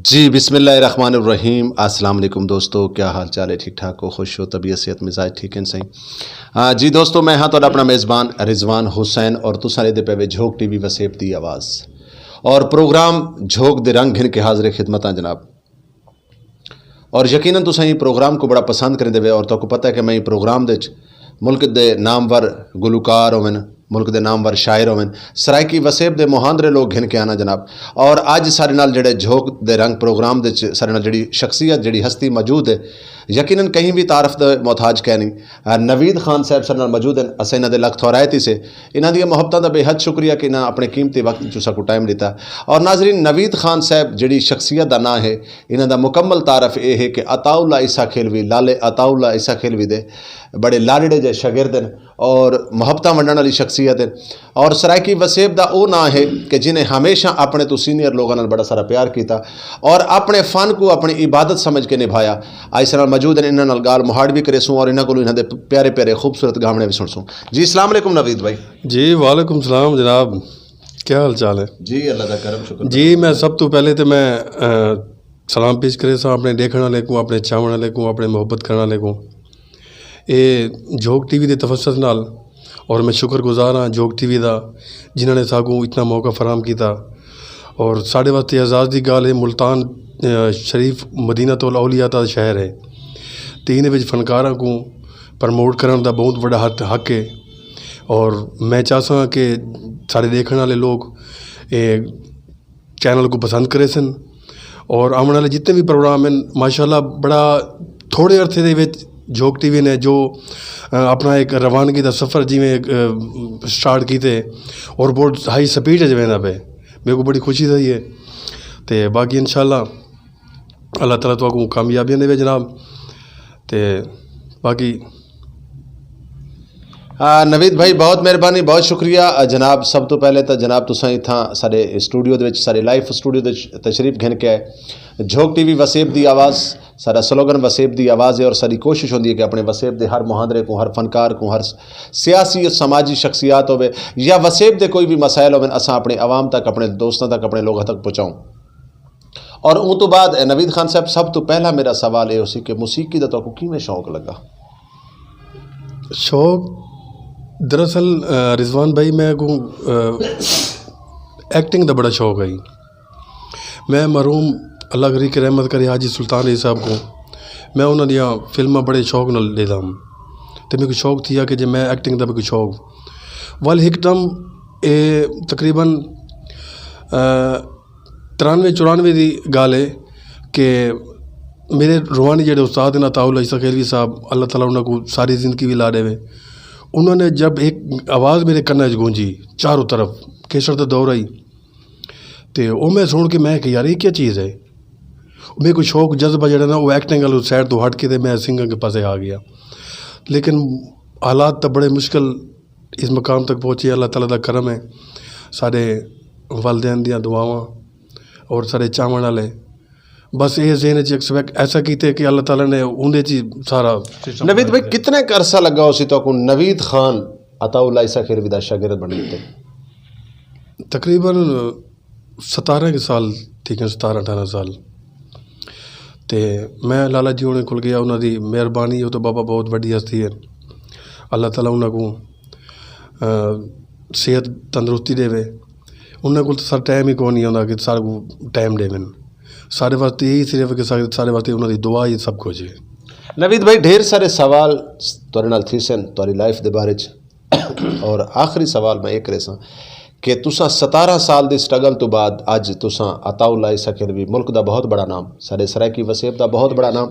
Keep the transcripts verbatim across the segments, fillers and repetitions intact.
جی، بسم اللہ الرحمن الرحیم۔ السلام علیکم دوستو، کیا حال چال ہے؟ ٹھیک ٹھاک ہو؟ خوش ہو؟ طبیعت، صحت، مزاج ٹھیک ہیں سائیں؟ آ، جی دوستو، میں ہاں تہاݙا اپݨا میزبان رضوان حسین اور تساں ݙیہدے پئے وے جھوک ٹی وی وسیب دی آواز اور پروگرام جھوک دے رنگ گھن کے حاضر خدمت ہاں جناب۔ اور یقیناً تساں ایں پروگرام کوں بڑا پسند کریندے وے اور تہاکوں پتہ ہے کہ میں ایں پروگرام دے وچ ملک دے نامور گلوکار ہوون، ملک دے نامور شاعر ہوون، سرائیکی وسیب دے مہاندرے لوک گھن کے آنا جناب۔ اور اڄ ساݙے نال جیڑھے جھوک دے رنگ پروگرام دے وچ ساݙے نال جیڑھی شخصیت، جیڑھی ہستی موجود ہے، یقیناً کہیں وی تعارف دے محتاج کائنی۔ آ، نوید خان صاحب ساݙے نال موجود ہن، اساں انہاں دے لکھ تھورائت ہیسے۔ انہاں دیاں محبتاں دا بے حد شکریہ کہ انہاں اپݨے قیمتی وقت چوں ساکوں ٹائم ݙتا۔ اور ناظرین، نوید خان صاحب جیڑھی شخصیت دا ناں ہے، انہاں دا مکمل تعارف اے ہے کہ عطاء اللہ عیسیٰ کھیلوی، لالے عطاء اللہ عیسیٰ کھیلوی دے بڑے لاݙڑے جئے شاگرد ہن اور محبتاں ونڈݨ والی شخصیت ہن۔ اور سرائیکی وسیب دا او ناں ہے کہ جنہیں ہمیشہ اپݨے توں سینئر لوکاں نال بڑا سارا پیار کیتا اور اپݨے فن کوں اپݨی عبادت سمجھ کے نبھایا۔ اڄ ساݙے نال موجود ہن، انہاں نال ڳالھ مہاڑ وی کریسوں اور انہاں کولوں انہاں دے پیارے پیارے خوبصورت ڳاوݨے وی سݨسوں۔ جی، السلام علیکم نوید بھائی۔ جی، وعلیکم السلام جناب، کیا حال چال ہے؟ جی، اللہ دا کرم، شکر۔ جی، میں سب توں پہلے تے میں، آ، سلام پیش کریساں اپݨے ݙیکھݨ والے کوں، اپݨے چاوݨ والے کوں، اپݨے محبت کرݨ والے کوں۔ اے جھوک ٹی وی دے تفسس نال، اور میں شکر گزار ہاں جھوک ٹی وی دا، جنہاں نے ساکوں اتنا موقع فراہم کیتا۔ اور ساݙے واسطے اعزاز دی ڳالھ ہے، ملتان، آ، شریف مدینۃ الاولیاء دا شہر ہے، تے ایندے وچ فنکاراں کوں پروموٹ کرݨ دا بہت وݙا حق، حق ہے۔ اور میں چاہساں کہ ساݙے ݙیکھݨ والے لوک اے چینل کوں پسند کریسن اور آوݨ والے جتنے وی پروگرام ہن، ماشاءاللہ بڑا تھوڑے عرصے دے وچ جھوک ٹی وی نے جو، آ، اپݨا ایک روانگی دا سفر جیویں، آ، سٹارٹ کیتے اور بہت ہائی سپیڈ اچ ویندا پئے، میکوں بڑی خوشی تھئی ہے۔ تے باقی انشاءاللہ اللہ تعالیٰ تہاکوں کامیابیاں ݙیوے جناب۔ تے باقی آ، نوید بھائی، بہت مہربانی، بہت شکریہ۔ آ، جناب، سب توں پہلے تاں جناب تساں اتھاں ساݙے اسٹوڈیو دے وچ، ساݙے لائیو اسٹوڈیو دے وچ تشریف گھن کے آئے۔ جھوک ٹی وی وسیب دی آواز، ساݙا سلوگن وسیب دی آواز ہے اور ساݙی کوشش ہوندی ہے کہ اپݨے وسیب دے ہر مہاندرے کوں، ہر فنکار کوں، ہر سیاسی اور سماجی شخصیات ہووے یا وسیب دے کوئی وی مسائل ہوون، اساں اپݨے عوام تک، اپݨے دوستاں تک، اپݨے لوکاں تک پہنچاؤں۔ اور اوں توں بعد، اے، نوید خان صاحب، سب توں پہلا میرا سوال اے ہوسی کہ موسیقی دا تہاکوں کیویں شوق لگا؟ شوق دراصل، آ، رضوان بھائی، میکوں، آ، ایکٹنگ دا بڑا شوق ہئی۔ میں مرحوم اللہ کری کے رحمت کرے حاجی سلطان علی صاحب کوں، میں انہاں دیاں فلماں بڑے شوق نال ݙیہدا ہم۔ تے میکوں شوق تھیا کہ جے میں ایکٹنگ دا میکوں شوق۔ ول ہک ٹائم اے تقریباً، آ، ترانوے چورانوے دی ڳالھ ہے کہ میرے روحانی جیڑھے استاد ہن عطاء اللہ عیسیٰ کھیلوی صاحب، اللہ تعالیٰ انہاں کوں ساری زندگی وی لا ݙیوے، انہاں نے جب ایک آواز میرے کناں وچ گونجی چاروں طرف، کیسٹ دا دور ہئی، تے او میں سُݨ کے میں کہ یار اے کیا چیز ہے؟ میکوں شوق جذبہ جیڑھا نا او ایکٹنگ والے سائیڈ توں ہٹ کے تے میں سنگنگ دے پاسے آ ڳیا، لیکن حالات تاں بڑے مشکل اس مقام تک پہنچے، اللہ تعالیٰ دا کرم ہے، ساݙے والدین دیاں دعاواں اور ساݙے چاوݨ والے بس اے ذہن وچ ایکسپیکٹ ایسا کیتے کہ اللہ تعالیٰ نے اوندے چ سارا۔ نوید بھائی، کتنا ایک عرصہ لگا ہوسی تہاکوں نوید خان عطاء اللہ عیسیٰ کھیلوی دا شاگرد بݨدے؟ تقریباً ستارہ کے سال تھی ڳئے، ستارہ اٹھارہ سال۔ تے میں لالا جی ہوݨیں کول ڳیا، انہاں دی مہربانی، او تاں بابا بہت وݙی ہستی ہے، اللہ تعالیٰ انہاں کوں، آ، صحت تندرستی ݙیوے۔ انہاں کول تاں سارا ٹائم ہی کوئی نہیں ہوندا کہ سارے کوں ٹائم ݙیون۔ سارے واسطے یہی صرف کہ سارے، سارے واسطے انہاں دی دعا ہی سب کچھ ہے۔ نوید بھائی، ڈھیر سارے سوال تہاݙے نال تھیسن تہاݙی لائف دے بارے چ، اور آخری سوال میں اے کریساں کہ تساں ستارہ سال دی سٹرگل توں بعد اڄ تساں عطاء اللہ عیسیٰ کھیلوی، ملک دا بہت بڑا نام، ساݙے سرائیکی وسیب دا بہت بڑا نام،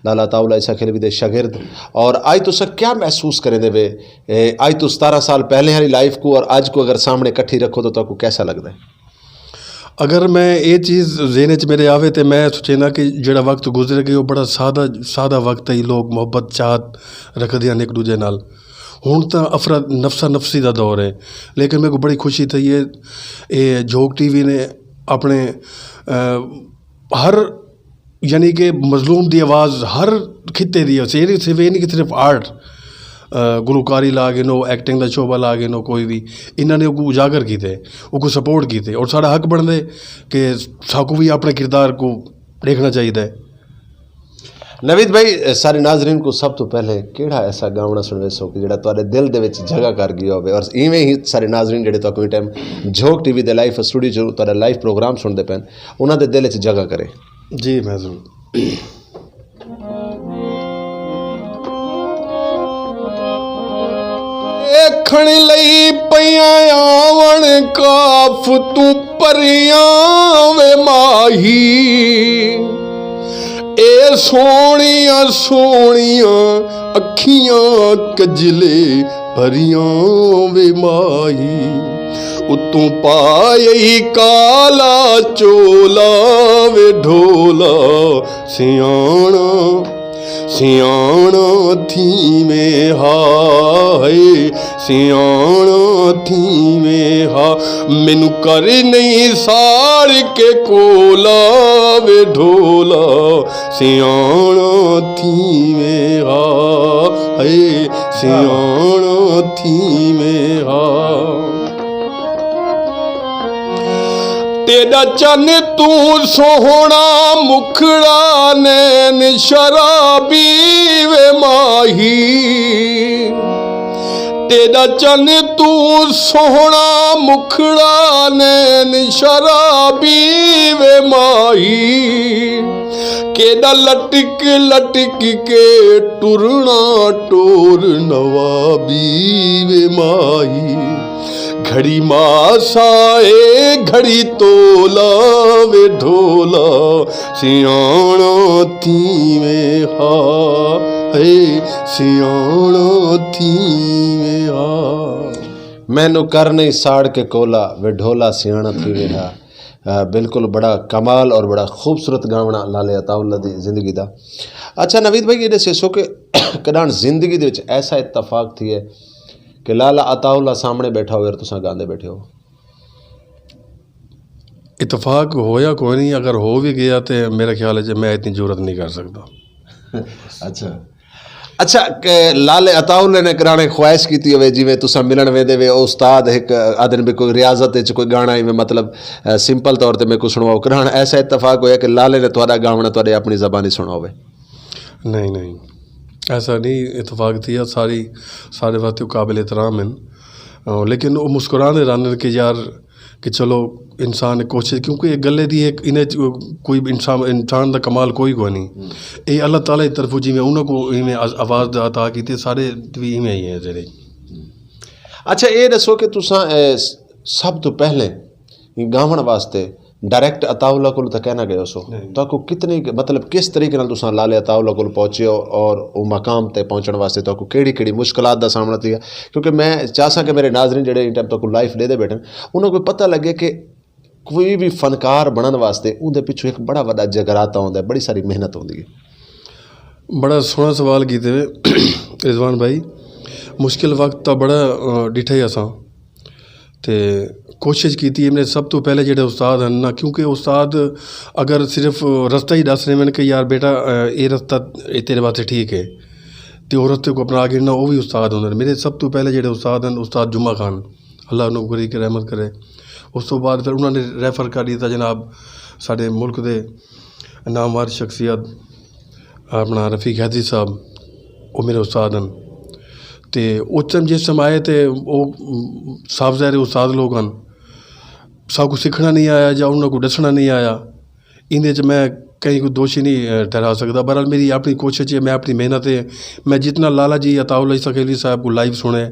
لالا عطاء اللہ عیسیٰ کھیلوی دے شاگرد، اور اڄ تساں کیا محسوس کریندے وے؟ اے، اڄ توں ستارہ سال پہلے والی لائف کوں اور اڄ کوں اگر سامݨے کٹھی رکھو تو تہاکوں کیسا لڳدا ہے؟ اگر میں اے چیز ذہن وچ میرے آوے تے میں سوچینداں کہ جیڑھا وقت گزر ڳئے، او بڑا سادہ، سادہ وقت ہئی، لوک محبت چاہت رکھدے ہن ہک ݙوجھے نال۔ ہݨ تاں افرا نفسا نفسی دا دور ہے، لیکن میکوں بڑی خوشی تھئی ہے، اے جھوک ٹی وی نے اپݨے، آ، ہر یعنی کہ مظلوم دی آواز ہر خطے دی ہے، صرف، صرف اے نہیں کہ صرف آرٹ، گلوکاری لا گھنو، ایکٹنگ دا شعبہ لا گھنو، کوئی وی انہاں نے اوکوں اجاگر کیتے، اوکوں سپورٹ کیتے، اور ساڈا حق بنڑدے کہ ساکوں وی اپنے کردار کوں ڈیکھنا چاہیدا ہے۔ نوید بھائی، سارے ناظرین کوں سب توں پہلے کیڑھا ایسا گاونا سنڑویسو کہ جیڑھا تہاڈے دل دے وچ جگہ کر گیا ہووے، اور ایویں ہی سارے ناظرین جیڑھے تہاکوں ایں ٹائم جھوک ٹی وی دے لائیو اسٹوڈیو چ تہاڈا لائیو پروگرام سنڑدے پئن، انہاں دے دل وچ جگہ کرے؟ جی، میں ضرور۔ ݙیکھݨ لئی پیاں آوݨ کاف توں پریاں وے ماہی۔ اے سوہݨیاں سوہݨیاں اکھیاں کجلے بھریاں وے ماہی۔ اتوں پائی کالا چولا وے ڈھولا، سیاݨا سیاݨا تھیویں ہا، ہائے سیاݨا تھیویں ہا۔ مینوں کر نئیں ساڑ کے کولا وے ڈھولا، سیاݨا تھیویں ہا، ہائے سیاݨا تھیویں ہا۔ تیݙا چن توں سوہݨا، مکھڑا نین شرابی وے ماہی۔ تیݙا چن توں سوہݨا، مکھڑا نین شرابی وے ماہی۔ کیݙا لٹک لٹک کے ٹرݨا، ٹور نوابی وے ماہی۔ گھڑی ماسا اے گھڑی تولا وے ڈھولا، سیاݨا تھیویں ہا، ہے سیاݨا تھیویں ہا۔ مینوں کر نئیں ساڑ کے کولا وے ڈھولا، سیاݨا تھیویں ہا۔ آ، بالکل بڑا کمال اور بڑا خوبصورت گاونا لالے عطا اللہ دی زندگی دا۔ اچھا نوید بھائی، یہ ݙسیسو کہ کݙاݨ زندگی دے وچ ایسا اتفاق تھیے کہ لالا عطا اللہ سامݨے ٻیٹھا ہوئے اور تساں گاندے ٻیٹھے ہو؟ اتفاق ہویا کوئی نہیں، اگر ہو وی گیا تے میرے خیال ہے میں اتنی جرت نہیں کر سکدا۔ اچھا اچھا، کہ لالے عطا اللہ نے کرانے خواہش کیتی ہوئے، جویں تساں ملن ویندے وے، او استاد ہک آدھن بھی کوئی ریاضت وچ کوئی گانا ایویں مطلب، آ، سمپل طور تے میکوں سنواؤ۔ کرانا ایسا اتفاق ہویا کہ لالے نے تہاڈا گاونا تہاڈے اپنی زبانی سنا ہوئے؟ نہیں نہیں، ایسا نہیں اتفاق تھیا۔ ساری سارے واسطے قابل احترام ہیں، آ، لیکن وہ مسکراندے رہندے کہ یار کہ چلو انسان نے کوشش، کیونکہ یہ گلے دی ایک انہیں چ-، کوئی انسان، انسان دا کمال کوئی کوئی نہیں۔ یہ اللہ تعالیٰ کی طرفوں جی میں انہوں کو ایویں آز-، آواز دا عطا کیتے، سارے بھی ایویں ہی ہیں جڑے۔ اچھا، یہ دسو کہ تساں، اے، س-، سب تو پہلے گاون واسطے ڈائریکٹ عطا اللہ کول تاں کہنا گئے ہو سو؟ نہیں۔ تو کو کتنی، مطلب، کس طریقے نال تساں لالے عطا اللہ کول پہنچے ہو اور او مقام تے پہنچن واسطے تو کو کیڑی کیڑی مشکلات دا سامنا تھیا؟ کیونکہ میں چاہساں کہ میرے ناظرین جڑے ان ٹائم تو کو لائف دے دے بیٹھن، انہاں کو پتہ لگے کہ کوئی بھی فنکار بنن واسطے اون دے پچھوں ایک بڑا وڈا جگراتا ہوندا ہے، بڑی ساری محنت ہوندی ہے۔ بڑا سوہݨا سوال کیتے وے رضوان بھائی۔ مشکل وقت تاں بڑا، آ، ݙٹھا ہی اساں تے کوشش کیتی ہے۔ میرے سب تو پہلے جڑے استاد ہیں نا، کیونکہ استاد اگر صرف رستہ ہی ݙس رہے ہیں کہ یار بیٹا، آ، اے رستہ اے تیرے واسطے ٹھیک ہے، تے او رستے کو اپنا آگے نہ، او بھی استاد ہوندے۔ میرے سب تو پہلے جڑے استاد ہیں، استاد جمعہ خان، اللہ انہوں کو رحمت کرے۔ اس تو بعد پھر انہوں نے ریفر کر دیتا جناب ساڈے ملک دے نامور شخصیت اپنا رفیق حیدری صاحب، وہ میرے استاد ہیں۔ تے اس ٹائم جس ٹائم آئے تے وہ صاف ظاہر ہے استاد لوگ ہیں، سب کو سیکھنا نہیں آیا یا انہوں کو ڈسنا نہیں آیا۔ ایندے وچ میں کہیں کوں دوشی نہیں، اے، ٹھہرا سڳدا۔ بہرحال میری اپݨی کوشش ہے، میں اپݨی محنت ہے، میں جتنا لالا جی عطا اللہ عیسیٰ خیلوی صاحب کوں لائیو سݨے،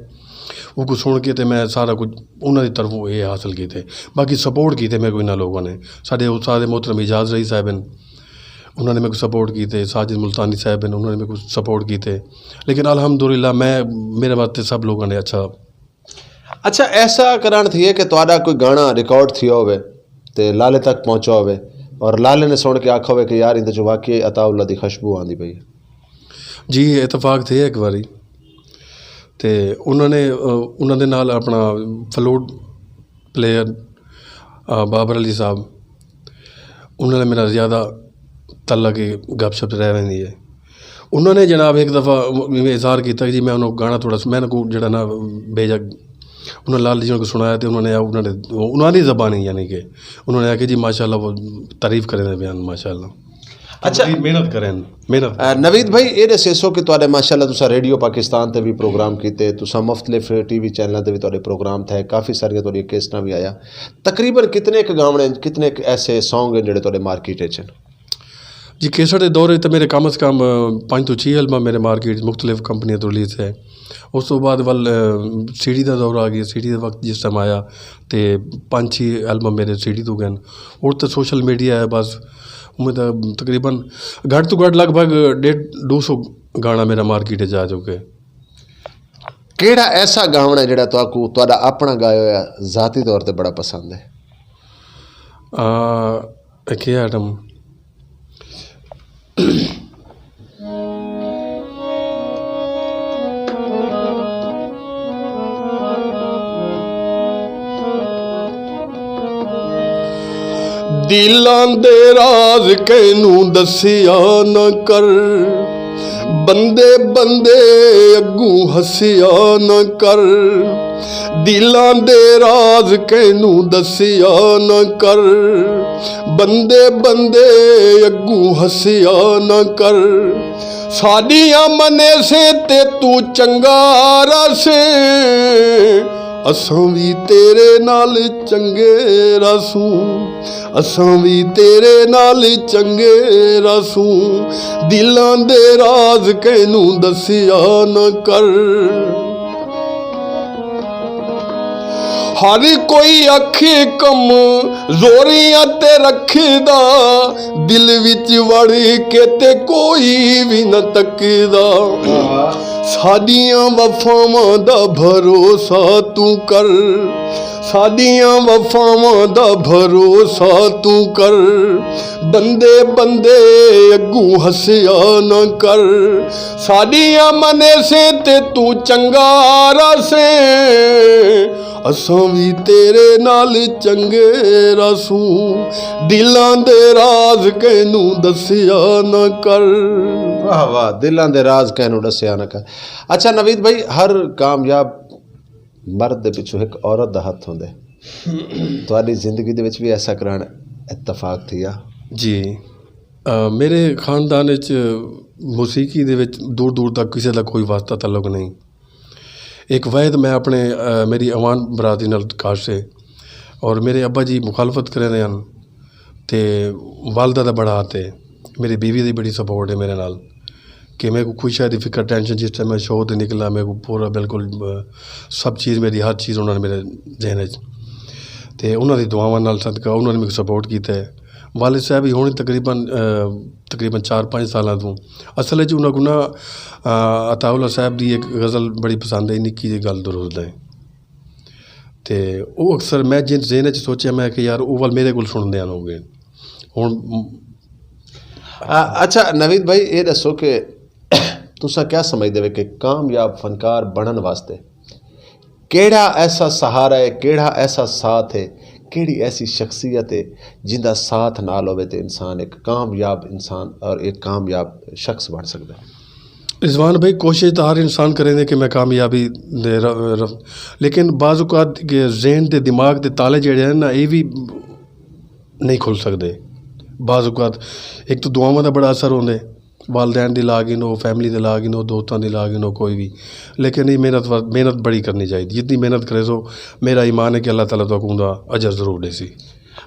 اوکوں سݨ کے تے میں سارا کجھ انہاں دی طرفوں اے حاصل کیتے۔ باقی سپورٹ کیتے میکوں انہاں لوگاں نے۔ ساݙے استاد محترم اعجاز رئی صاحب ہن، انہاں نے میکوں سپورٹ کیتے، ساجد ملتانی صاحب ہن، انہاں نے میکوں سپورٹ کیتے۔ لیکن الحمدللہ میں، میرے واسطے سب لوگاں نے اچھا اچھا، ایسا کرݨ تھیے کہ تہاݙا کوئی گانا ریکارڈ تھیا ہووے تے لالے تک پہنچا ہووے اور لالے نے سݨ کے آکھا ہووے کہ یار ایندے چوں واقعی عطا اللہ دی خوشبو آندی پئی ہے؟ جی، اتفاق تھیا ہک واری تے انہاں نے، آ، انہاں دے نال اپݨا فلوٹ پلیئر، آ، بابر علی صاحب، انہاں نال میرا زیادہ تعلق ہے، گپ شپ رہ ویندی ہے۔ انہوں نے جناب ایک دفعہ اظہار کیتا کہ جی میں انہوں گانا تھوڑا سا، میں انہوں کو جڑا نا بھیجا، انہوں لال جی کو سنایا تے انہوں نے، انہوں نے، انہوں نے زبانی یعنی کہ انہوں نے آکھیا جی ماشاءاللہ، وہ تعریف کریں دے بیان ماشاءاللہ۔ اچھا۔ جی محنت کریں، محنت۔ نوید بھائی، اے ݙسیسو کہ تہاݙے ماشاءاللہ تساں ریڈیو پاکستان تے وی پروگرام کیتے، تساں مختلف ٹی وی چینلاں تے وی تہاݙے پروگرام تھئے، کافی ساریاں تہاݙیاں کیسٹاں وی آیا۔ تقریباً کتنے ک گاوݨے، کتنے ک ایسے سانگ ہن جیڑھے تہاݙے مارکیٹ اچ ہن؟ جی، کیسٹ دے دور وچ تے میرے کم از کم، آ، پنج توں چھی البم میرے مارکیٹ مختلف کمپنیاں توں ریلیز ہے۔ اس توں بعد ول، آ، سی ڈی دا دور آ گیا، سی ڈی دا وقت جس ٹائم آیا تے پنج چھی البم میرے سی ڈی توں ڳئے۔ ہݨ تے سوشل میڈیا ہے بس، میں تاں تقریباً گھٹ توں گھٹ لڳ بھڳ ݙیڈھ ݙو سو گانا میرا مارکیٹ وچ آ چکے۔ کیڑھا ایسا گاوݨ ہے جیڑھا تہاکوں تہاݙا اپݨا ڳایا ہویا ذاتی طور تے بڑا پسند ہے؟ آ، اے کیا آئٹم؟ دلاں دے راز کینوں دسیا نہ کر، بندے بندے اگوں ہسیا نہ کر۔ دلاں دے راز کینوں دسیا نہ کر، بندے بندے اگوں ہسیا نہ کر۔ ساݙیاں منیسیں تے توں چنڳا رہسیں، اساں وی تیرے نال چنڳے رہسوں، اساں وی تیرے نال چنڳے رہسوں۔ دلاں دے راز کینوں دسیا نہ کر۔ ہر کوئی اکھ کمزوریاں تے رکھدا، دل وچ وڑ کے تے کوئی وی نہ تکدا۔ ساݙیاں وفاواں دا بھروسہ توں کر، ساݙیاں وفاواں دا بھروسہ توں کر، بندے بندے اگوں ہسیا نہ کر۔ ساݙیاں منیسیں تے توں چنڳا رہسیں، اساں وی تیرے نال چنڳے رہسوں۔ دلاں دے راز کینوں دسیا نہ کر۔ واہ واہ، دلاں دے راز کینوں ݙسیا نہ کر۔ اچھا نوید بھائی، ہر کامیاب مرد دے پچھوں ہک عورت دا ہتھ ہوندے۔ تہاݙی زندگی دے وچ وی ایسا کرݨ اتفاق تھیا؟ جی، آ، میرے خاندان وچ موسیقی دے وچ دور دور تک کسے دا کوئی واسطہ تعلق نہیں۔ ایک واحد میں اپنے، آ، میری اوان برادری نال کاش ہے اور میرے ابا جی مخالفت کریندے ہن۔ تے والدہ دا بڑا ہتھ ہے، میری بیوی دی بڑی سپورٹ ہے میرے نال، کہ میکوں کوئی شے دی فکر، ٹینشن، جس ٹائم میں شو تے نکلاں، میکوں پورا بالکل، آ، سب چیز، میری ہر چیز انہاں نے میرے ذہن وچ۔ تے انہاں دی دعاواں نال صدقہ انہاں نے میکوں سپورٹ کیتا ہے۔ والد صاحب ہی ہن تقریباً، آ، تقریباً چار پنج سالاں توں، اصل وچ انہاں کوں نا، آ، عطاء اللہ صاحب دی ایک غزل بڑی پسند ہے، نکی جئی گل درست ہے۔ تے او اکثر میں جن ذہن وچ سوچیا، میں کہ یار او ول میرے کول سݨدے ہن ہوگے۔ ہݨ آ، اچھا نوید بھائی، اے ݙسو کہ تساں کیا سمجھدے ہو کہ کامیاب فنکار بݨݨ واسطے کیڑھا ایسا سہارا ہے، کیڑھا ایسا ساتھ ہے، کیڑھی ایسی شخصیت ہے جیندا ساتھ نال ہووے تے انسان ہک کامیاب انسان اور ایک کامیاب شخص بݨ سڳدا ہے؟ رضوان بھائی، کوشش تاں ہر انسان کریندے کہ میں کامیابی دے ر-، ر-، لیکن بعض اوقات کہ ذہن تے دماغ دے تالے جیڑھے ہن نا، اے وی نہیں کھل سڳدے۔ بعض اوقات ایک تو دعاواں دا بڑا اثر ہوندے، والدین دی لا گھنو، فیملی دی لا گھنو، دوستاں دی لا گھنو، کوئی وی، لیکن اے محنت ور-، محنت بڑی کرنی چاہیدی۔ جتنی محنت کریسو، میرا ایمان ہے کہ اللہ تعالیٰ تہاکوں اوندا اجر ضرور ݙیسی۔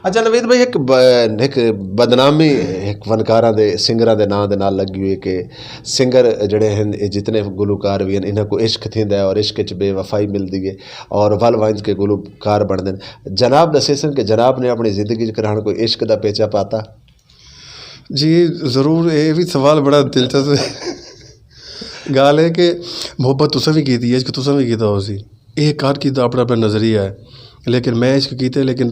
اچھا نوید بھائی، ہک ب-، ہک بدنامی ہک فنکاراں دے، سنگراں دے ناں دے نال لڳی ہوئی ہے کہ سنگر جیڑھے ہن، اے جتنے گلوکار وی ہن، انہاں کوں عشق تھیندا ہے اور عشق اچ بے وفائی ملدی ہے اور ول ونڄ کے گلوکار بݨدے ہن۔ جناب ݙسیسن کہ جناب نے اپݨی زندگی اچ کݙاہݨ کوئی عشق دا پیچھا پاتا؟ جی ضرور، اے وی سوال بڑا دلچسپ ہے۔ ڳالھ ہے کہ محبت تساں وی کیتی ہے، عشق تساں وی کیتا ہوسی۔ اے ہر کہیں دا اپݨا اپݨا نظریہ ہے، لیکن میں عشق کیتے، لیکن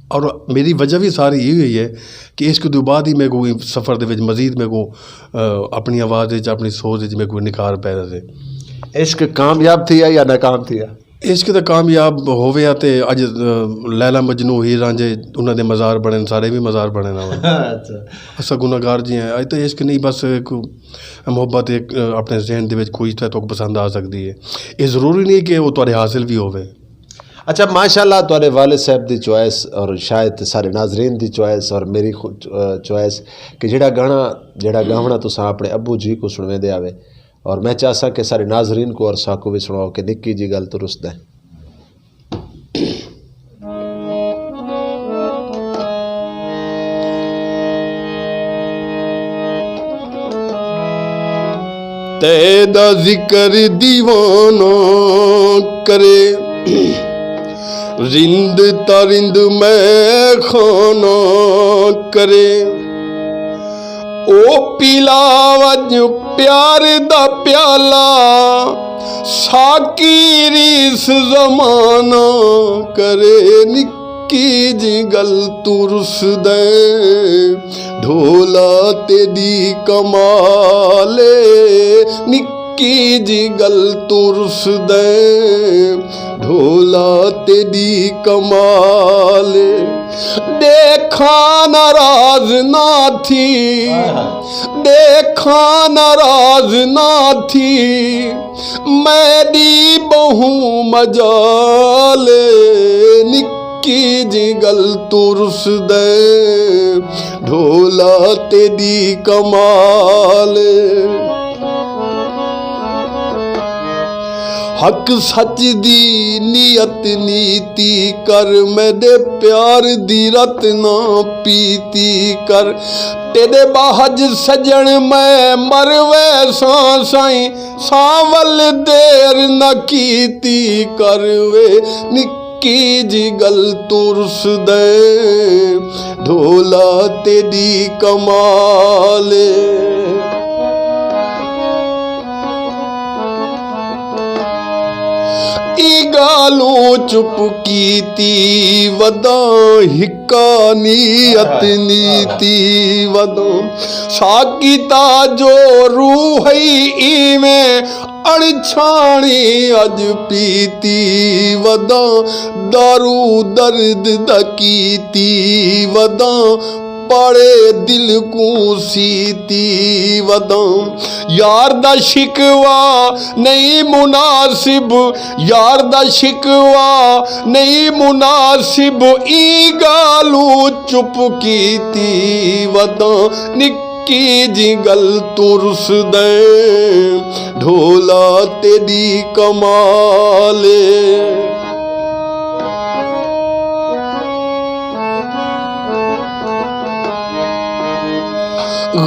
اور میری وجہ وی ساری ایہو ہی ہے کہ عشق دے بعد ہی میکوں سفر دے وچ مزید میکوں، آ، اپݨی آواز وچ، اپݨی سوچ وچ میکوں نکھار پیدا تھئے۔ عشق کامیاب تھیا یا ناکام تھیا؟ عشق تے کامیاب ہووے ہا تے اڄ، اہ، لیلا مجنوں، ہیر رانجھے، انہاں دے مزار بݨن، سارے وی مزار بݨن آون۔ اچھا۔ اساں گناہگار جی ہیں۔ اڄ تے عشق نہیں، بس ایک محبت، ایک، اہ، اپنے ذہن دے وچ کوئی شے تہاکوں پسند آ سڳدی ہے۔ اے ضروری نہیں کہ او تہاݙے حاصل وی ہووے۔ اچھا، ماشاءاللہ، تہاݙے والد صاحب دی چوائس اور شاید سارے ناظرین دی چوائس اور میری خود، اہ، چوائس کہ جیڑھا گانا، جیڑھا گاوݨا تساں اپݨے ابو جی کوں سݨویندے آوے، اور میں چاہساں کہ سارے ناظرین کوں اور ساکوں وی سݨاؤ کہ نکی جی ڳل توں رسدیں۔ تیݙا ذکر دیوانہ کرے، رند تا رند میں خانہ کرے۔ او پیلا وڄ پیار دا پیالہ، ساقی ریس زمانہ کرے۔ نکی جی ڳل توں رسدیں، ڈھولا تیݙی کمال اے۔ نکی جی ڳل توں رسدیں، ڈھولا تیݙی کمال اے۔ ݙیکھاں ناراض نہ تھی، ݙیکھاں ناراض نہ تھی، میݙی ٻہوں مجال اے۔ نکی جی ڳل توں رسدیں، ڈھولا تیݙی کمال اے۔ حق سچ دی نیت نیتی کر، میݙے پیار دی رت نہ پیتی کر۔ تیݙے ٻاہج سڄݨ میں مر ویساں سائیں، سانول دیر نہ کیتی کر وے۔ نکی جی ڳل توں رسدیں، ڈھولا تیݙی کمال اے۔ ایں ڳالھوں چپ کیتی وداں، ہکا نیت نیتی وداں۔ ساقی تاں جو روح ہئی ایویں اݨچھاݨی اڄ پیتی وداں، دارو درد دا کیتی وداں، پاڑے دل کوں سیتی وداں۔ یار دا شکوہ نئیں مناسب، یار دا شکوہ نئیں مناسب، ایں ڳالھوں چپ کیتی وداں۔ نکی جی ڳل توں رسدیں، ڈھولا تیݙی کمال اے۔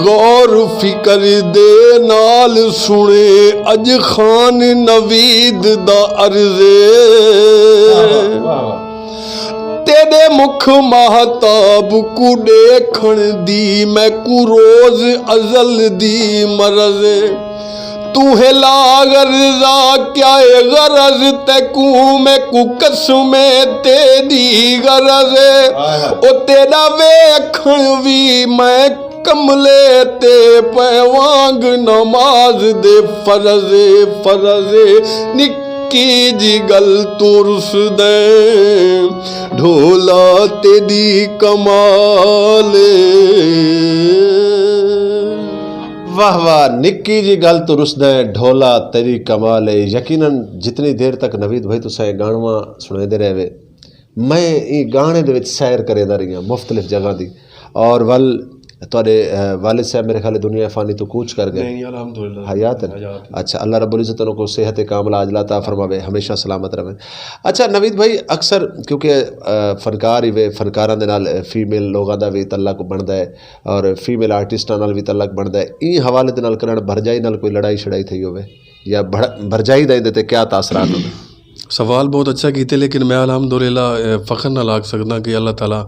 غور فکر دے نال سݨے، اڄ خان نوید دا عرض اے۔ واہ، واہ، واہ، واہ۔ تیݙے مکھ مہتاب کوں ݙیکھݨ دی میکوں روز ازل دی مرض اے۔ توں ہے لا غرضا، کیا اے غرض تیکوں میکوں؟ قسم اے تیݙی غرض اے۔ او تیݙا ویکھݨ وی میں کملے تے پئے وانگ نماز دے فرض اے، فرض اے۔ نکی جی ڳل توں رسدیں، ڈھولا تیݙی کمال اے۔ واہ واہ، نکی جی ڳل توں رسدیں، ڈھولا تیݙی کمال اے۔ یقیناً جتنی دیر تک نوید بھائی تساں اے ڳاݨواں سݨیندے رہوے، میں ایں ڳاݨے دے وچ سیر کریندا رہیاں مختلف جگہاں دی۔ اور ول تہاݙے، اہ، والد صاحب میرے خیال ہے دنیا فانی تو کوچ کر گئے۔ نہیں، الحمدللہ۔ حیات ہیں؟ حیات ہیں۔ اچھا، اللہ رب العزت انہاں کوں صحت کاملہ عاجلہ عطا فرماوے، ہمیشہ سلامت رہویں۔ اچھا نوید بھائی، اکثر کیونکہ، اہ، فنکار ہی وے، فنکاراں دے نال، اہ، فیمیل لوگاں دا وی تعلق بݨدا ہے اور فیمیل آرٹسٹاں نال وی تعلق بݨدا ہے، ایں حوالے دے نال کݙاں بھرجائی نال کوئی لڑائی شڑائی تھئی ہووے یا بھڑ-، بھرجائی دا ایندے تے کیا تاثرات ہوندے؟ سوال بہت اچھا کیتے، لیکن میں الحمدللہ، اے، فخر نال آکھ سڳداں کہ اللہ تعالیٰ،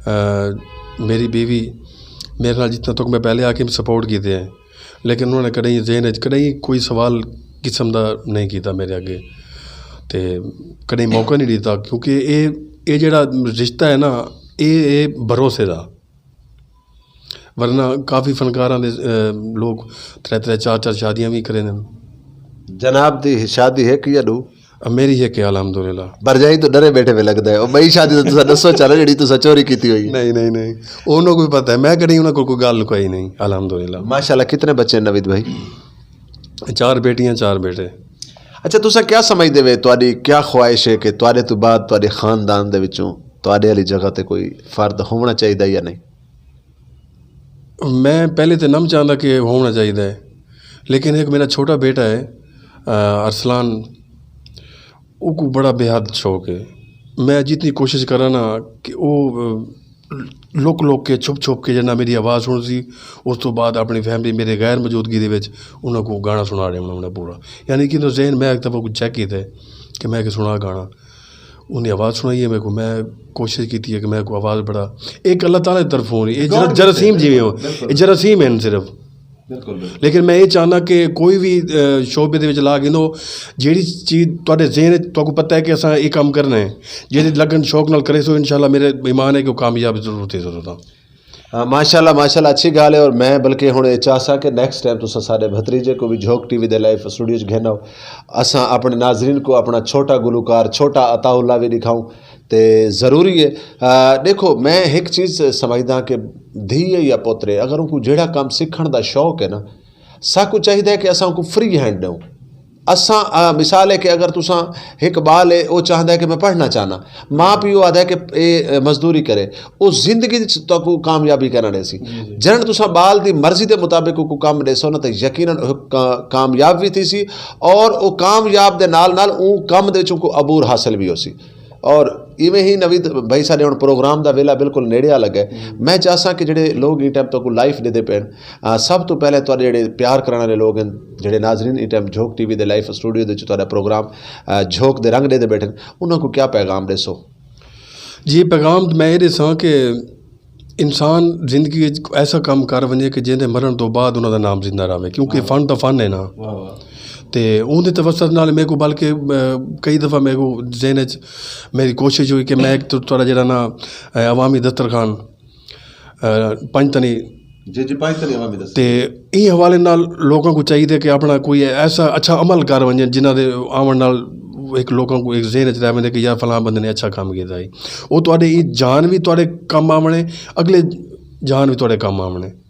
اے، میری بیوی میرے نال جتنا تک میں پہلے آکھے سپورٹ کیتے ہیں، لیکن انہوں نے کݙاہیں ذہن وچ کݙاہیں کوئی سوال قسم دا نہیں کیتا میرے اڳے، تے کݙاہیں موقع نہیں ݙتا، کیونکہ اے، اے جڑا رشتہ ہے نا، اے، اے بھروسے دا۔ ورنہ کافی فنکاراں دے، اے، لوگ ترے ترے چار چار شادیاں وی کریندن۔ جناب دی شادی ہک یا ݙو؟ میری ہک ہے، الحمدللہ۔ بھرجائی تو ڈرے بیٹھے پئے لڳدا ہے۔ او ٻئی شادی تو تساں ݙسو چلو، جیڑھی تساں چوری کیتی ہوئی ہے۔ نہیں، نہیں، نہیں۔ انہاں کوں بھی پتہ ہے، میں کݙی انہاں کوں کوئی ڳالھ لکائی نہیں، الحمدللہ۔ ماشاءاللہ، کتنے بچے ہیں نوید بھائی؟ چار بیٹیاں، چار بیٹے۔ اچھا، تساں کیا سمجھدے وے، تہاݙی کیا خواہش ہے کہ تہاݙے تو بعد تہاݙے خاندان دے وچوں تہاݙے والی جگہ تے کوئی فرد ہووݨا چاہیدا یا نہیں؟ میں پہلے تے نم چاہندا کہ ہووݨا چاہیدا ہے، لیکن ایک میرا چھوٹا بیٹا ہے، آ، ارسلان، اوکوں بڑا بے حد شوق ہے۔ میں جتنی کوشش کراں نا کہ او، آ، لک لک کے، چھپ چھپ کے جنہاں میری آواز سݨسی، اس تو بعد اپݨی فیملی میرے غیر موجودگی دے وچ انہاں کوں گانا سݨا ݙیوݨا انہاں پورا۔ یعنی کہ انہاں ذہن میں ایک دفعہ کوں چیک کیتا ہے کہ میں کہ سݨا گانا۔ انہیں آواز سݨائی ہے میکوں، میں کوشش کیتی ہے کہ میکوں آواز بڑا، ایک اللہ تعالیٰ دی طرفوں ہے، یہ جر-، God gift جراثیم ہے، جیویں ہو، بالکل۔ یہ جراثیم ہیں صرف۔ بالکل، بالکل۔ لیکن میں یہ چاہنا کہ کوئی بھی، آ، شعبے دے وچ لا گھنو، جیڑھی چیز تہاݙے ذہن وچ تہاکوں پتہ ہے کہ اساں یہ کام کرنا ہے، جیڑھی لگن شوق نال کریسو، انشاءاللہ میرے ایمان ہے کہ وہ کامیاب ضرور تھیسو تساں۔ ہاں، ماشاءاللہ، ماشاءاللہ، اچھی ڳالھ ہے۔ اور میں بلکہ ہݨ یہ چاہساں کہ نیکسٹ ٹائم تساں ساݙے بھتریجے کوں بھی جھوک ٹی وی دے لائیو اسٹوڈیو وچ گھن آؤ، اساں اپݨے ناظرین کوں اپݨا چھوٹا گلوکار، چھوٹا عطاء اللہ بھی ݙکھاؤں۔ تے ضروری ہے۔ آ، ݙیکھو، میں ہک چیز سمجھداں کہ دھی ہے یا پتر ہے، اگر اونکوں جیڑھا کم سکھݨ دا شوق ہے نا، ساکوں چاہیدا ہے کہ اساں اونکوں فری ہینڈ ݙیوں۔ اساں، آ، مثال ہے کہ اگر تساں ہک ٻال ہے، او چاہندا ہے کہ میں پڑھنا چاہنا، ماں پیو آہدا ہے کہ اے، اے، مزدوری کرے، او زندگی وچ تہاکوں کامیابی کائنا ݙیسی۔ جی، جی۔ جݨ تساں ٻال دی مرضی دے مطابق اونکوں کم ݙیسو نا، تے یقیناً او کا-، کامیاب وی تھیسی، اور او کامیاب دے نال نال اوں کم دے وچ اونکوں عبور حاصل وی ہوسی۔ اور ایویں ہی نوید بھائی، ساݙے ہݨ پروگرام دا ویلا بالکل نیڑے آ لڳا ہے۔ ہوں۔ میں چاہساں کہ جیڑھے لوگ ایں ٹائم تہاکوں لائیو ݙیہدے پئن، آ، سب توں پہلے تہاݙے جیڑھے پیار کرݨ والے لوگ ہن، جیڑھے ناظرین ایں ٹائم جھوک ٹی وی دے لائیو اسٹوڈیو دے وچ تہاݙا پروگرام، آ، جھوک دے رنگ ݙیہدے ٻیٹھن، انہاں کوں کیا پیغام ݙیسو؟ جی، پیغام میں یہ ݙیساں کہ انسان زندگی وچ ایسا کم کر ونڄے کہ جیندے مرݨ توں بعد انہاں دا نام زندہ رہوے، کیونکہ واہ۔ فن تاں فن ہے نا۔ واہ واہ۔ تے اوندے توسط نال میکوں بلکہ، آ، کئی دفعہ میکوں ذہن وچ میری کوشش ہوئی کہ میں ایک تو تھوڑا جیڑھا نا، آ، عوامی دسترخوان، آ، پنج تنی۔ جی، جی، پنج تنی عوامی دسترخوان۔ تے ایں حوالے نال لوکاں کوں چاہیدے کہ اپݨا کوئی ایسا اچھا عمل کر ونڄن جنہاں دے آوݨ نال ہک لوکاں کوں ہک ذہن وچ رہ ویندے کہ یار فلاں بندے نے اچھا کم کیتا ہے۔ او تہاݙے ایں جہان وی تہاݙے کم آوݨے، اڳلے جہان وی تہاݙے کم آوݨے۔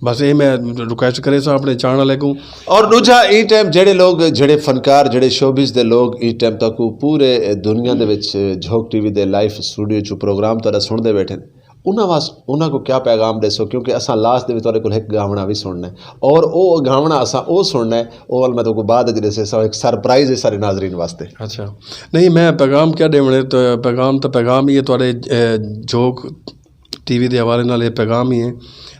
بس اے میں ریکویسٹ کریساں اپݨے چاہݨ والے کوں۔ اور ݙوجھا ایں ٹائم جیڑھے لوگ، جیڑھے فنکار، جیڑھے شوبز دے لوگ ایں ٹائم تک پورے دنیا دے وچ جھوک ٹی وی دے لائیو اسٹوڈیو چوں پروگرام تہاݙا سݨدے ٻیٹھن، انہاں واس-، انہاں کوں کیا پیغام ݙیسو؟ کیونکہ اساں لاسٹ دے وچ تہاݙے کول ہک گاوݨا وی سݨنا ہے، اور او گاوݨا اساں او سݨنا ہے، او ول میں تہاکوں بعد وچ ݙسیساں، ہک سرپرائز ہے سارے ناظرین واسطے۔ اچھا، نہیں، میں پیغام کیا ݙیوݨے؟ تو پیغام تو پیغام ہی ہے تہاݙے، اے، جھوک ٹی وی دے حوالے نال، یہ پیغام ہی ہے۔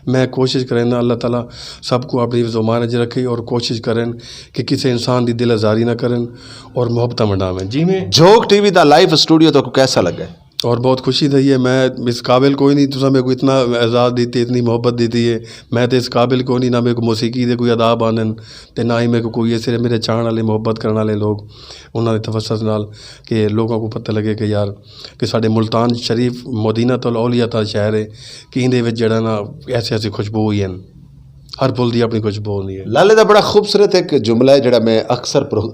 میں کوشش کریندا اللہ تعالیٰ سب کو اپنی زبان وچ رکھے اور کوشش کرن کہ کسی انسان دی دل آزاری نہ کرن اور محبتاں ونڈاویں۔ جی میں جھوک ٹی وی دا لائیو اسٹوڈیو تہاکوں کیسا لڳا ہے؟ اور بہت خوشی تھئی ہے۔ میں اس قابل کوئی نہیں، تساں میکوں اتنا اعزاز ݙتے، اتنی محبت ݙتی ہے۔ میں تے اس قابل کوئی نہیں، نہ میکوں موسیقی دے کوئی آداب آندن تے نہ ہی میکوں کوئی، صرف میرے چاہݨ والے، محبت کرݨ والے لوگ، انہاں دے توسط نال کہ لوکاں کوں پتہ لڳے کہ یار کہ ساݙے ملتان شریف مدینۃ الاولیاء دا شہر ہے کہ ایندے وچ جیڑھا نا ایسی ایسی خوشبو ہوئی ہن، ہر پھل دی اپݨی خوشبو ہوندی ہے۔ لالے دا بڑا خوبصورت ہک جملہ ہے جیڑھا میں اکثر پرو-،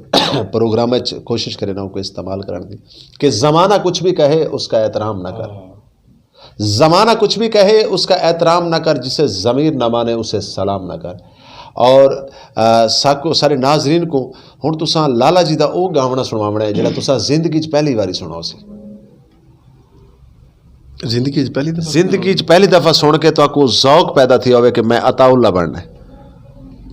پروگرام وچ کوشش کرینا اونکوں استعمال کرݨ دی، کہ زمانہ کچھ بھی کہے اس کا احترام نہ کر۔ زمانہ کچھ بھی کہے اس کا احترام نہ کر، جسے ضمیر نہ مانے اسے سلام نہ کر۔ اور، آ، ساکوں، سارے ناظرین کوں ہݨ تساں لالا جی دا او گاوݨا سݨواوݨا ہے جیڑھا تساں زندگی چ پہلی واری سݨاؤ سی۔ زندگی چ پہلی دفعہ؟ زندگی چ پہلی دفعہ سݨ کے تہاکوں ذوق پیدا تھیا ہووے کہ میں عطاء اللہ بݨنا ہے۔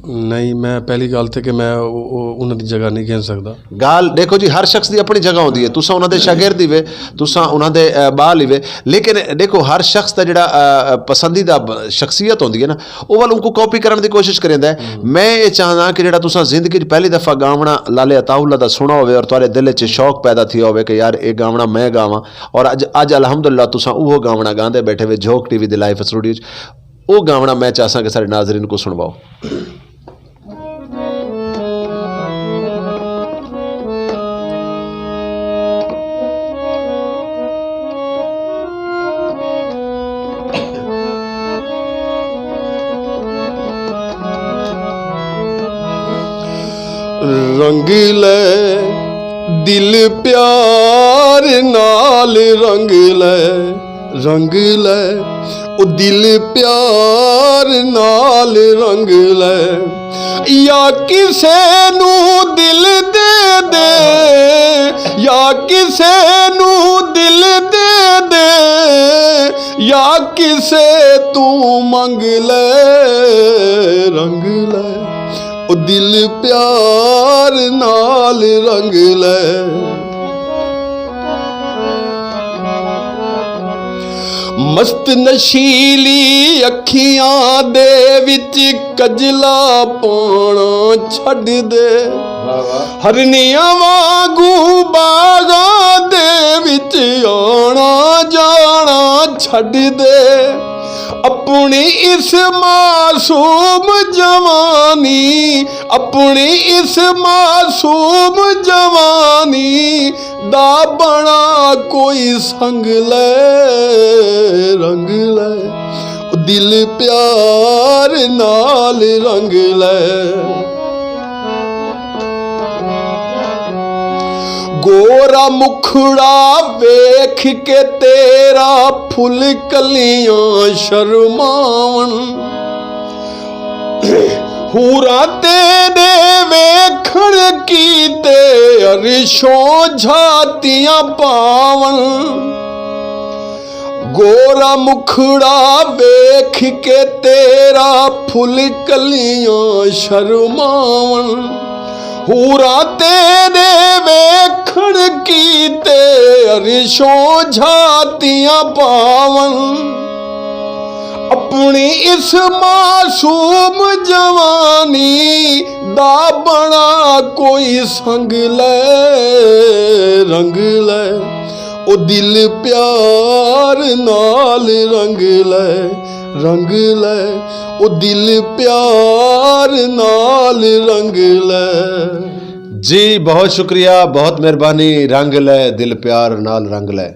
نہیں، میں پہلی ڳالھ تے کہ میں او، او، انہاں دی جگہ نہیں گھن سڳدا۔ ڳالھ ݙیکھو جی، ہر شخص دی اپݨی جگہ ہوندی ہے۔ تساں انہاں دے شاگرد ہیوے، تساں انہاں دے، اے، ٻال ہیوے، لیکن ݙیکھو ہر شخص دا جیڑھا، اے، پسندیدہ ب-، شخصیت ہوندی ہے نا، او ول اونکوں کاپی کرݨ دی کوشش کریندا ہے۔ ہوں۔ میں اے چاہنداں کہ جیڑھا تساں زندگی چ پہلی دفعہ گاوݨا لالے عطاء اللہ دا سݨا ہووے اور تہاݙے دل وچ شوق پیدا تھیا ہووے کہ یار اے گاوݨا میں گاواں، اور اڄ، اڄ الحمدللہ تساں اوہو گاوݨا گاندے ٻیٹھے وے جھوک ٹی وی دے لائیو اسٹوڈیو وچ۔ او گاوݨا میں چاہساں کہ سارے ناظرین کوں سݨواؤ۔ رنگیلے دل پیار نال رنگ لے، رنگ لے، او دل پیار نال رنگ لے۔ یا کسے نوں دل دے دے، یا کسے نوں دل دے دے، یا کسے توں منگ لے، رنگ لے۔ او دل پیار نال رنگ لے۔ مست نشیلی اکھیاں دے وچ کجلا پانا چھڈ دے۔ واہ واہ۔ ہرنیاں وانگوں باغاں دے وچ آنا جانا چھڈ دے۔ اپݨی اس معصوم جوانی، اپݨی اس معصوم جوانی دا بݨا کوئی سنگ لے، رنگ لے۔ او دل پیار نال رنگ لے۔ گورا مکھڑا ویکھ کے تیرا پھل کلیاں شرماون۔ حوراں تیݙے ویکھݨ کیتے عرشوں جھاتیاں پاون۔ گورا مکھڑا ویکھ کے تیرا پھل کلیاں شرماون۔ حوراں تیݙے ویکھݨ کیتے عرشوں جھاتیاں پاون۔ اپݨی اس معصوم جوانی دا بݨا کوئی سنگ لے، رنگ لے۔ او دل پیار نال رنگ لے، رنگ لے۔ او دل پیار نال رنگ لے۔ جی، بہت شکریہ، بہت مہربانی۔ رنگ لے، دل پیار نال رنگ لے۔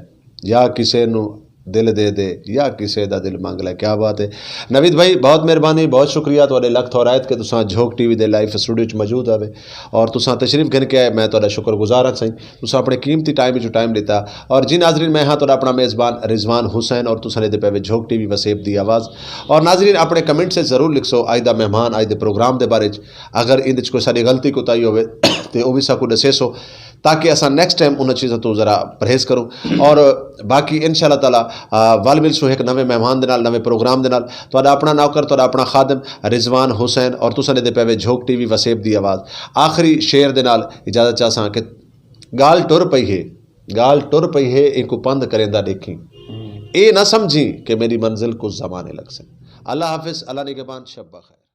یا کسے نوں دل دے دے، یا کسے دا دل منگ لے۔ کیا بات ہے نوید بھائی، بہت مہربانی، بہت شکریہ تہاݙے لکھ تھورائت کہ تساں جھوک ٹی وی دے لائیو اسٹوڈیو وچ موجود ہوے اور تساں تشریف گھن کے آئے۔ میں تہاݙا شکر گزار ہاں سائیں، تساں اپݨے قیمتی ٹائم وچوں ٹائم ݙتا۔ اور جی ناظرین، میں ہاں تہاݙا اپݨا میزبان رضوان حسین اور تساں ݙیہدے پئے وے جھوک ٹی وی وسیب دی آواز۔ اور ناظرین، اپݨے کمنٹ سے ضرور لکھسو، اڄ دا مہمان، اڄ دے پروگرام دے بارے وچ، اگر ایندے وچ کوئی ساݙی غلطی کوتاہی ہووے تے او وی ساکوں ݙسیسو، تاکہ اساں نیکسٹ ٹائم انہاں چیزاں توں ذرا پرہیز کروں۔ اور باقی ان شاء اللہ تعالیٰ، آ، ول ملسوں ہک نویں مہمان دے نال، نویں پروگرام دے نال۔ تہاݙا اپݨا نوکر، تہاݙا اپݨا خادم رضوان حسین، اور تساں ݙیہدے پئے وے جھوک ٹی وی وسیب دی آواز۔ آخری شعر دے نال اجازت چاہساں کہ ڳالھ ٹر پئی ہے، ڳالھ ٹر پئی ہے، اینکوں پندھ کریندا ݙیکھیں۔ اے نہ سمجھیں کہ میݙی منزل کوں زمانے لڳسن۔ اللہ حافظ، اللہ نگہبان، شب بخیر۔